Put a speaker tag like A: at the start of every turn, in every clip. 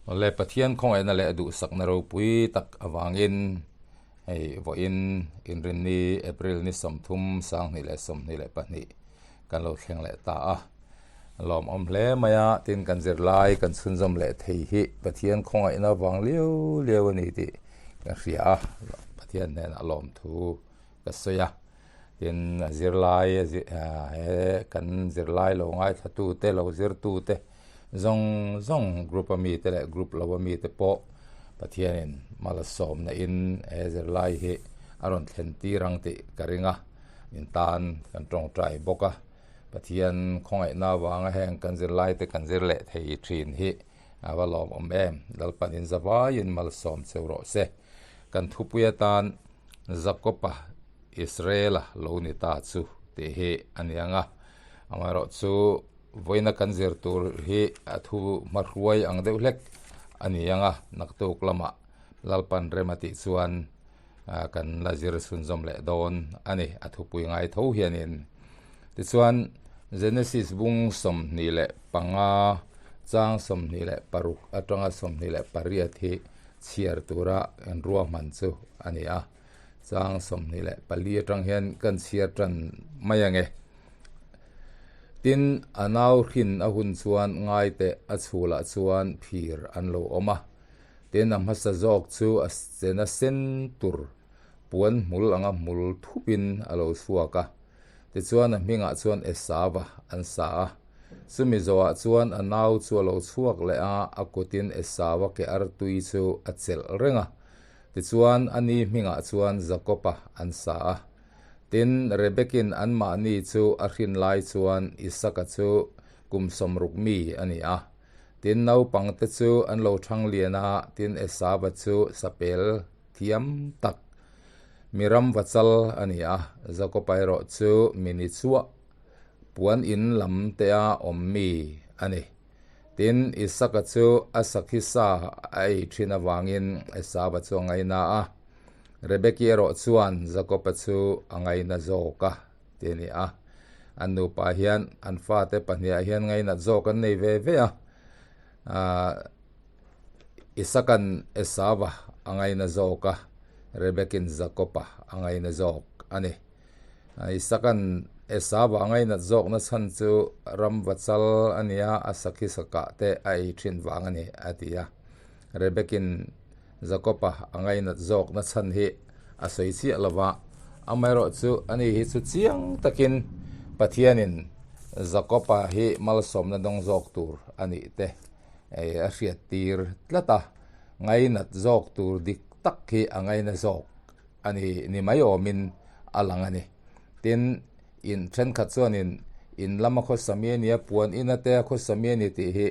A: Awle Pathian khawngaihna leh a duhsakna ropui tak avangin hei vawiin Inrinni April ni 30 2022 kan lo thleng leh ta a. Lawmawm hle mai a, tin kan zirlai kan chhunzawm leh thei hi Pathian khawngaihna avang liau liau a ni tih ka hria a, Pathian hnenah lawmthu ka sawi a. Tin a zirlai he kan zirlai lo ngaithlatute lo zirtute Zawng zawng group a mite leh group lo a mite pawh Pathianin malsawmna in he zirlai hi a rawn thlen tir ang tih ka ring a, in tan kan tawngtai bawk a. Pathian khawngaihna avanga heng kan zirlai te kan zir leh thei thin hi a va lawmawm em. Lalpan in zavaiin malsawm cheu rawh se. Kan thupui atan Jakob-a Israel-a lo ni ta chu tih hi a ni ang a, amaherawhchu Vawiina kan zir tur hi a thu hmahruai ang deuh hlek a ni ang a, naktuk lamah Lalpan rem a tih chuan kan la zir chhunzawm leh dawn a ni, a thupui ngai tho hianin. Tichuan, Genesis bung 25 chang 26 atanga 28 hi chhiar tura kan ruahman chu a ni a, chang 24 atang hian kan chhiar tan mai ang e. Tin, a nau hrin a hun chuan ngaite a chhulah chuan phir an lo awm a. Tin, a hmasa zawk chu a chena sen tur puan hmul anga hmul thupin a lo chhuak a. Tichuan, a hmingah chuan Esava an sa a. Chumi zawhah chuan a nau chu a lo chhuak leh a, a kutin Esava ke artui chu a chelh reng a. Tichuan, a ni hmingah chuan Jakoba an sa a. Tin, Rebekin anmahni chu a hrin lai chuan Isaka chu kum 60 mi a ni a. Tin, naupangte chu an lo thang lian a, tin Esava chu sapel thiam tak mi ram va chal a ni a, Jakoba erawh chu mi ni chuah puan in lam tea awm mi a ni. Tin, Isaka chu a sakhi sa a ei thin avangin Esava chu a ngaina a. Rebeki erawh chuan Jakob-a chu a ngaina zawk a ti a ni a. An nupa hian an fate pahniah hian ngainat zawk an nei ve ve a. Isaka'n Esava a ngaina zawk a, Rebeki'n Jakob-a a ngaina zawk a ni. Isaka'n Esava a ngainat zawkna chhan chu ram va chal a nia, a sakhi sakah te a ei thin vang a ni a ti a. Rebeki'n Jakob-a a ngainat zawkna chhan hi a sawi chiah lo va, amaherawhchu ani hi chu chiang takin Pathianin Jakob-a hi malsawmna dawng zawk tur a nih te a hriattir tlat a, ngainat zawk tur dik tak hi a ngaina zawk a ni ni mai awmin a lang a ni. Tin, in thenkhat chuanin in lama khawsa mi a nia, puan ina te a khawsa mi a ni tih hi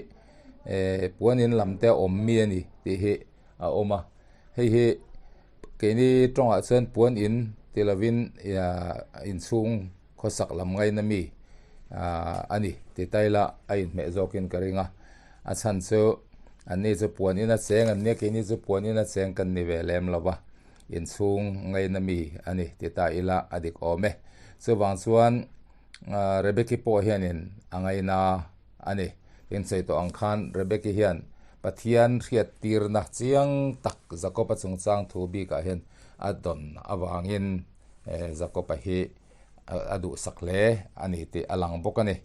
A: puan in lam te a awm mi a ni tih hi a awm a hei hi keini tawngah chuan puan in ti lovin inchhung khawsak lam ngaina mi a ni ti ta ila a inhmeh zawkin ka ring a a chhan chu anni chu puan in a cheng an nia keini chu puan in a cheng kan ni ve lem lo va inchhung ngaina mi a ni ti ta ila a dik awm e chuvang chuan Rebeki pawh hianin a ngaina. a ni. Tin sawi tawh ang khan Rebeki hian Pathian hriattirna chiang tak Jakob-a chungchang thu bikah hian a dawn avangin Jakob-a hi a duhsak hle a ni tih a lang bawk a ni.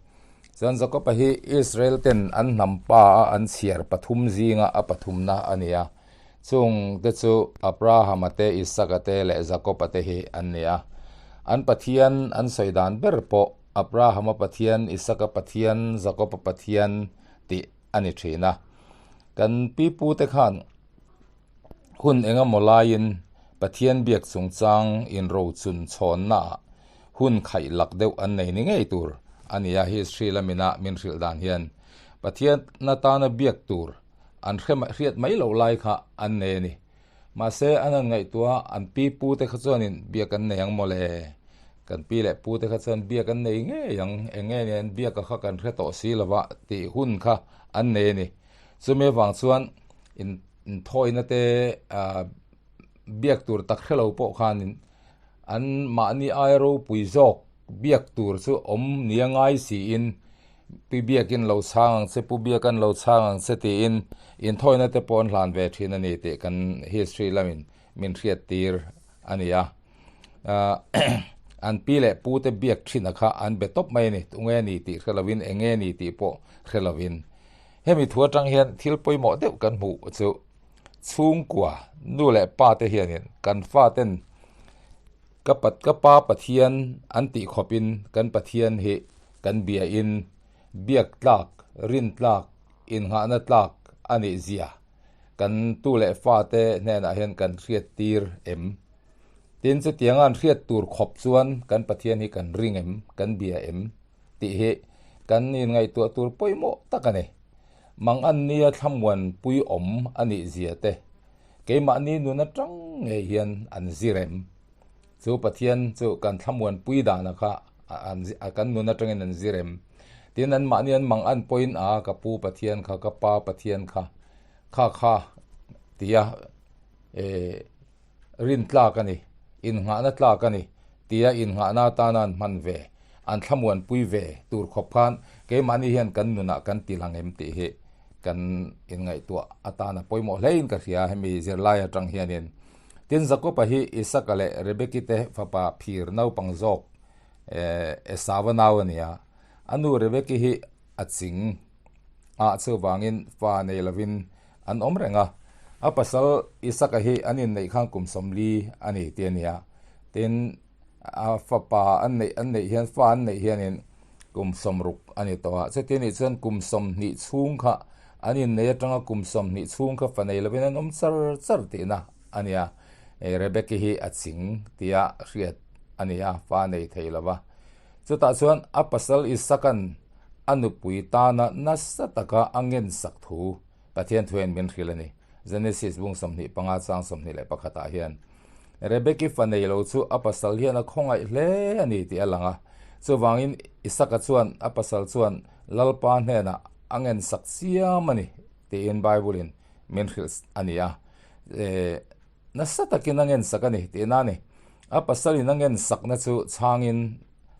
A: Chuan Jakob-a hi Israel ten an hnam pa a an chhiar pathum zinga a pathumna a ni a. Chung te chu Abraham-a te, Isaka te leh Jakob-a te hi an ni a. An Pathian an sawi dan ber pawh Abrahama Pathian, Isaka Pathian, Jakoba Pathian tih a ni thin a. Kan pipute khan hun engemaw laiin Pathian biak chungchang inrochun chhawnnaah hun khaih lak deuh an nei ni ngei tur a ni a, history lamina min hrilh dan hian Pathian atana biak tur an hriat mai loh lai kha an nei a ni. Mahse, an han ngaihtuah a, an pi pute kha chuanin biak an nei ang mawle. Kan pi leh pute kha chuan biak an nei ngei ang, eng nge nen biaka kha kan hre tawh si lova tih hun kha an nei a ni. Chumi avang chuan in inthawina te biak tur tak hre lo pawh khanin an mahni aia ropui zawk biak tur chu awm nia ngai siin. Pi Biakin lo chhang ang che, Pu Biakan lo chhang ang che tiin inthawina te pawh an hlan ve thin a ni tih kan history lamin min hriat tir a ni a. An pi leh pu te biak thin a kha an be tawp mai a ni, tunge ni tih hre lovin, enge ni tih pawh hre lovin. Hemi thu atang hian thil pawimawh deuh kan hmuh chu chhungkua nu leh pa te hianin kan faten Ka pat ka pa Pathian an tih khawpin kan Pathian hi kan biain biak tlak, rin tlak, innghahna tlak a nih zia kan tu leh fate hnenah hian kan hriat tir em? Tin, chutianga an hriat tur khawp chuan kan Pathian hi kan ring em, kan bia em tih hi kan inngaihtuah tur pawimawh tak a ni. Mangan nia thlamuanpui awm a nih zia te Keimahni nun atang ngei hian an zir em? Chu Pathian chu kan thlamuanpui dana kha kan nun atangin an zir em? Tin, anmahni an mang an pawhin a ka pu Pathian kha, ka pa Pathian kha, kha kha tia rin tlak a ni, innghahna tlak a ni tia innghahna atana an hman ve, an thlamuanpui ve tur khawp khan keimahni hian kan nunah kan tilang em tih hi Kan inngaihtuah atana pawimawh hlein ka hria hemi zirlai atang hianin. Tin, Jakob-a hi Isaka leh Rebeki te fapa phir naupang zawk Esau-a nau a ni a. A nu Rebeki hi a ching a, chuvangin fa nei lovin an awm reng a. A pasal Isaka hi an inneih khan kum 40 a ni tih a ni a. Tin, a fapa an neih an neih hian fa an neih hianin kum 60 a ni tawh a, chuti anih chuan kum 20 chhung kha an innei atanga kum 20 chhung kha fa nei lovin an awm char char tihna a ni a, Rebecca hi a ching tia hriat a ni a, fa nei thei lo va. Chutah chuan a pasal Isaac-a'n a nupui tana nasa taka a ngensak thu Pathian thuin min hrilh a ni. Genesis bung 25 chang 21 ah hian Rebeki fa nei lo chu a pasal hian a khawngaih hle a ni tih a lang a. Chuvangin Isaka chuan a pasal chuan Lalpa hnenah a ngensak chiam a ni tiin Bible-in min hrilh a ni a. Nasa takin a ngensak a ni tihna a ni. A pasalin a ngensakna chu chhangin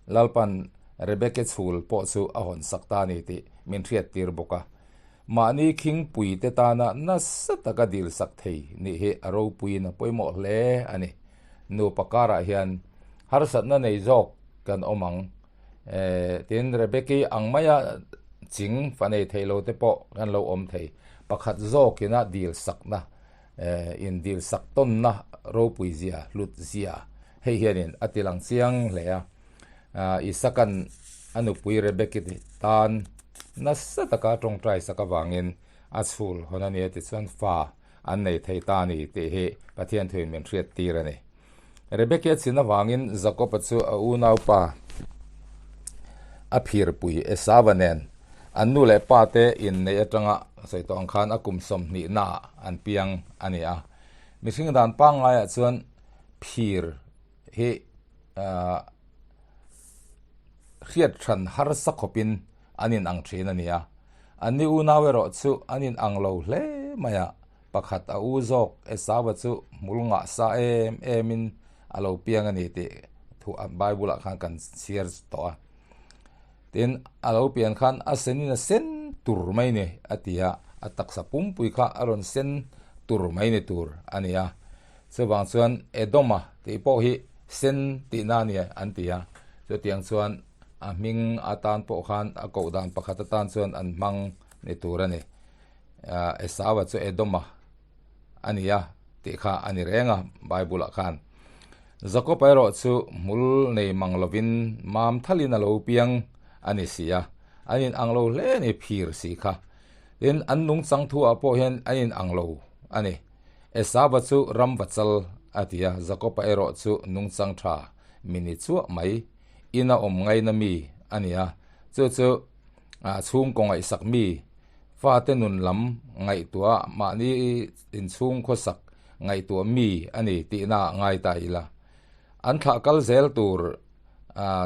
A: Lalpan Rebeki chhul pawh chu a hawnsak ta a ni tih min hriattir bawk a. Mahni khingpuite tana nasa taka dilsak thei nih hi a ropuiin a pawimawh hle a ni. Nupa karah hian harsatna nei zawk kan awm ang. Tin, Rebeki ang maia ching fa nei thei lo te pawh kan lo awm thei. Pakhat zawkina dilsakna, indilsak tawnna ropui zia, hlut zia hei hianin a tilang chiang hle a. Isaka'n a nupui Rebeki tan nasa taka tawngtai sak avangin a chhul hawn a ni a, tichuan fa an nei thei ta a ni tih hi Pathian thuin min hriat tir a ni. Rebeki a chin avangin Jakob-a chu a unaupa a phirpui Esau-a nen an nu leh pa te inneih atanga sawi tawh ang khan a kum 20 naah an piang a ni a. Mihring dan pangngaiah chuan phir hi hriat hran harsa khawpin an inang thin a ni a. Anni unau erawh chu an inang lo hle mai a, pakhat a u zawk Esau-a chu hmul ngah sa em emin a lo piang a ni tih thu Bible-ah khan kan chhiar tawh a. Tin, a lo pian khan a senin a sen tur mai ni a ti a, a taksa pumpui kha a rawn sen tur mai ni tur a ni a. Chuvang chuan Edoma tih pawh hi sen tihna a ni an ti a, chutiang chuan a hming atan pawh khan a koh dan pakhat atan chuan an hmang ni tur a ni. Esau-a chu Edoma a ni a tih kha a ni reng a Bible-ah khan. Jakob-a erawh chu hmul nei mang lovin mam thalin a lo piang a ni si a, an inang lo hle a ni phir si kha. Tin, an nungchang thu-ah pawh hian an inang lo a ni. Esauva chu ram va chal a ti a, Jakoba erawh chu nungchang tha mi ni chuah mai, ina awm ngaina mi a ni a, chu chu chhungkaw ngaihsak mi, fate nun lam ngaihtuah mahni inchhung khawsak ngaihtuah mi a ni tihna ah ngai ta ila. An thlah kal zel tur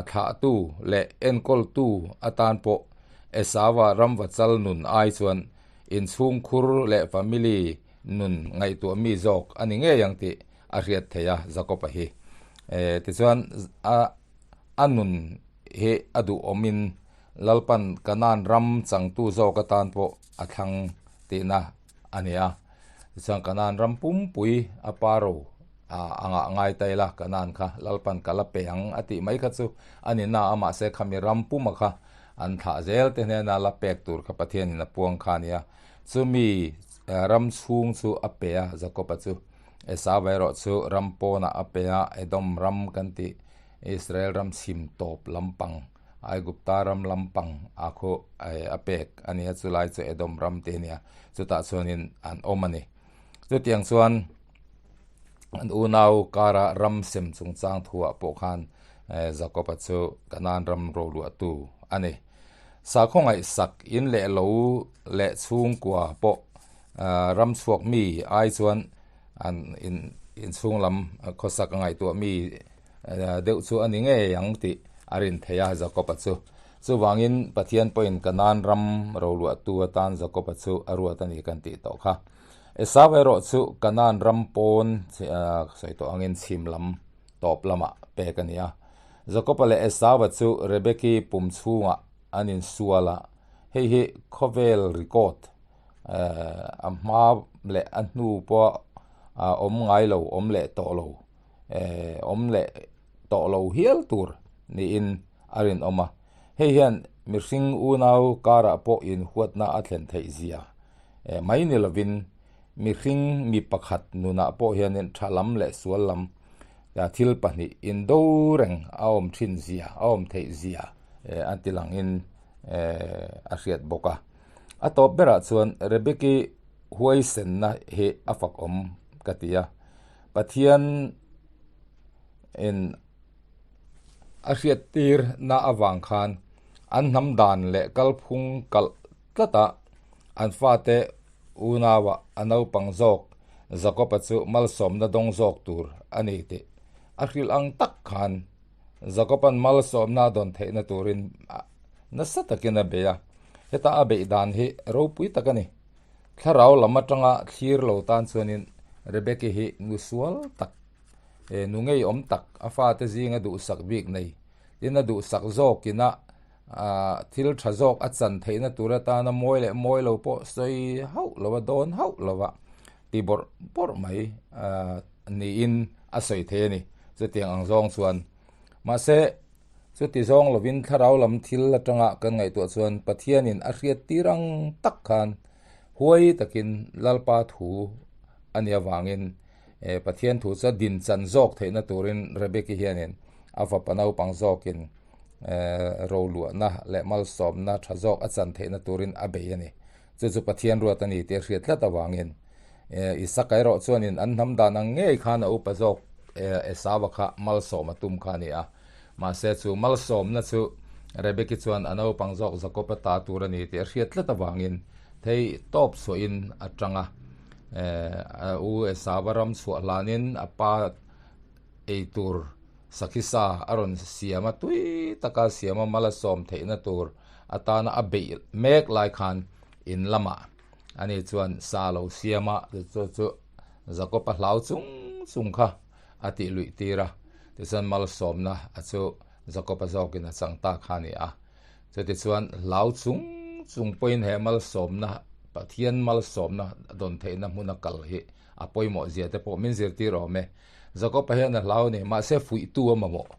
A: thlahtu leh enkawltu atan pawh Esauva ram va chal nun ai chuan inchhungkhur leh family nun ngaihtuah mi zawk a ni ngei ang tih a hriat theih a Jakob-a hi. Tichuan a a nun hi a duhawmin Lalpan Kanaan ram changtu zawk atan pawh a thlang tihna a ni a. Tichuan Kanaan ram pumpui a pa ro a ngah ngai ta ila Kanaan kha Lalpan ka la pe ang a tih mai kha chu a ni na a, mahse khami ram puma kha an thlah zel te hnena la pek tur kha Pathianin a puang kha a ni a. Chumi ram chhung chu a pe a Jakob-a chu. Esau erawh chu ram pawnah a pe a, Edom ram kan tih Israel ram chhim tawp lampang Aigupta ram lampang a khu a pek a ni a, chulai chu Edom ram tih a ni a, chutah chuanin an awm a ni. Chutiang chuan an unau kara ram sem chungchang thuah pawh khan Jakob-a chu Kanaan ram roluahtu a ni. Sakhaw ngaihsak in leh lo leh chhungkua pawh ram chhuak mi ai chuan an inchhung lam khawsak a ngaihtuah mi deuh chu a ni ngei ang tih a rin theih a Jakob-a chu. Chuvangin Pathian pawhin Kanaan ram roluahtu atan Jakob-a chu a ruat a ni kan tih tawh kha. Esau erawh chu Kanaan ram pawn sawi tawh angin chhim lam tawp lamah pek a ni a. Jakob-a leh Esau-a chu Rebeki pum chhungah an insual a, hei hi khawvel record a hma leh a hnu pawh a awm ngai lo, awm leh tawh lo. eh awm leh tawh lo hial tur niin a rinawm a. Hei hian mihring unau karah pawh inhuatna a thlen theih zia eh mai ni lovin mihring mi pakhat nunah pawh hianin tha lam leh sual lam thil pahnih indo reng a awm thin zia a awm theih zia eh a ti langin eh a hriat bawk a. A tawp berah chuan Rebeki huaisenna hi a fakawm ka ti a. Pathian in a hriattir na avang khan an hnam dan leh kalphung kalh tlat a, an fate unaua a naupang zawk Jakob-a chu malsawmna dawng zawk tur a ni tih a hrilh ang tak khan Jakob-a'n malsawmna a dawn theihna turin nasa takin a bei a, heta a beih dan hi ropui tak a ni. Thlarau lam atanga thlir lo tan chuanin Rebeki hi nu sual tak, nu ngeiawm tak, a fate zinga duhsak bik nei, tin a duhsak zawkin a thil tha zawk a chan theihna tur atana mawi leh mawi lo pawh sawi hauh lo a, dawn hauh lo a ti bawrh bawrh mai niin a sawi thei a ni. Chutiang ang zawng chuan mahse Chuti zawng lovin thlarau lam thil atanga kan ngaihtuah chuan Pathianin a hriattir ang tak khan huai takin Lalpa thu a nih avangin Pathian thu chu a dinchan zawk theihna turin Rebeki hianin a fapa naupang zawkin roluahna leh malsawmna tha zawk a chan theihna turin a bei a ni. Chu chu Pathian ruat a ni tih a hriat tlat avangin Isaka erawh chuanin an hnam dan ang ngei khan a upa zawk Esauva kha malsawm a tum kha a ni a. Mahse chu malsawmna chu Rebeki chuan a naupang zawk Jakob-a ta tur a ni tih a hriat tlat avangin thei tawp chhuahin a tang a. A u Esauva ram chhuah hlanin a pa ei tur sakhi sa a rawn siam a, tui taka siam a mal a sawm theihna tur atana a beih mek lai khan in lamah ani chuan sa a lo siam a, chu chu Jakob-a hlau chung chung kha a tih luih tir a, tichuan malsawmna a chu Jakob-a zawkin a chang ta kha a ni a. Chutichuan hlau chung chung pawhin he malsawmna, Pathian malsawmna dawn theihna hmuna kal hi a pawimawh zia te pawh min zirtir awm e. Jakob-a hian a hlau a ni, mahse fuihtu a mamawh.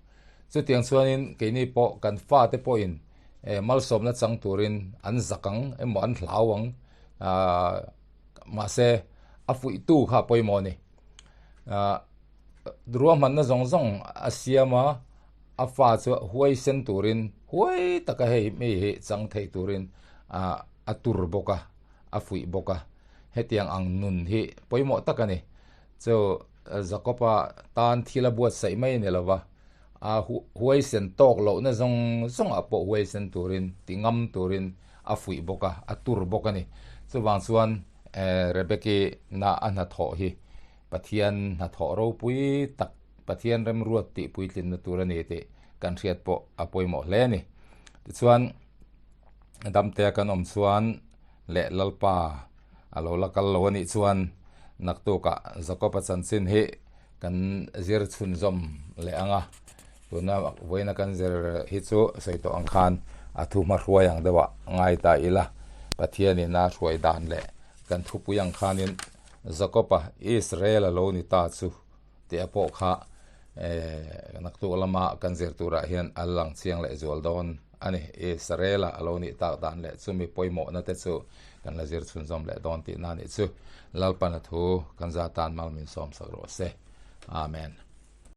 A: Chutiang chuanin keini pawh kan fate pawhin malsawmna chang turin an zak ang emaw an hlau ang, mahse a fuihtu kha a pawimawh a ni. Ahh ruahmanna zawng zawng a siam a, a fa chu huaisen turin huai taka hei mi hi chang thei turin ahh a tur bawk a, a fuih bawk a. Hetiang ang nun hi pawimawh tak a ni. Chu Jakob-a tan thil a buatsaih mai a ni lo va, a huaisen tawk lohna zawng zawngah pawh huaisen turin ti ngam turin a fuih bawk a, a tur bawk a ni. Chuvang chuan Rebeki na a hnathawh hi Pathian hnathawh ropui tak, Pathian remruat tih puitlinna tur a ni tih kan hriat pawh a pawimawh hle a ni. Tichuan, damtea kan awm chuan leh Lalpa a lo la kal lo a nih chuan naktukah Jakob-a chanchin hi kan zir chhunzawm leh ang a, tuna vawiina kan zir hi chu sawi tawh ang khan A thu hmahruai ang deuhah ngai ta ila, Pathianin a hruai dan leh kan thupui ang khanin Jakob-a Israel a lo ni ta chu tih a pawh kha naktuk lama kan zir turah hian a lang chiang leh zual dawn a ni. Israel-a a lo nih tak dan leh chumi pawimawhna te chu kan la zir chhunzawm leh dawn tihna a nih chu. Lalpan a thu kan za tan mal min sawmsak rawh se. Amen.